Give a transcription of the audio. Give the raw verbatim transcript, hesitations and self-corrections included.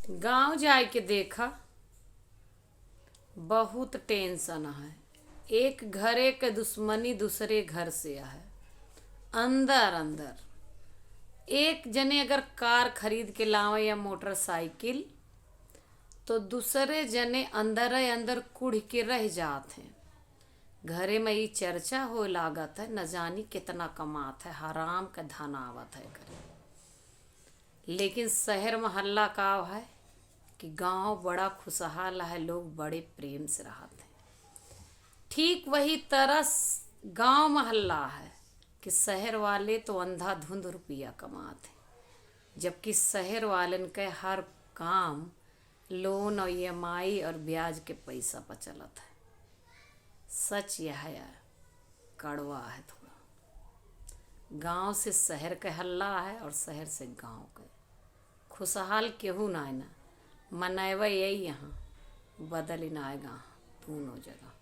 गाँव जाए के देखा, बहुत टेंशन है। एक घरे के दुश्मनी दूसरे घर से है, अंदर अंदर। एक जने अगर कार खरीद के लावे या मोटरसाइकिल, तो दूसरे जने अंदर अंदर कुढ़ के रह जात हैं। घरे में ई चर्चा होए लागत है, न जानी कितना कमात है, हराम के धन आवत है करे। लेकिन शहर मोहल्ला का है कि गांव बड़ा खुशहाल है, लोग बड़े प्रेम से रहत हैं। ठीक वही तरह स-, गांव मोहल्ला है कि शहर वाले तो अंधाधुंध रुपया कमात हैं, जबकि शहर वालन के हर काम लोन और ईएमआई और ब्याज के पैसा पर चलत है। सच यह है, कड़वा है थोड़ा। गांव से शहर के हल्ला है और शहर से गांव के। खुशहाल केहू ना है ना, मनैवे यही यहाँ, बदल ना आएगा दोनों जगह।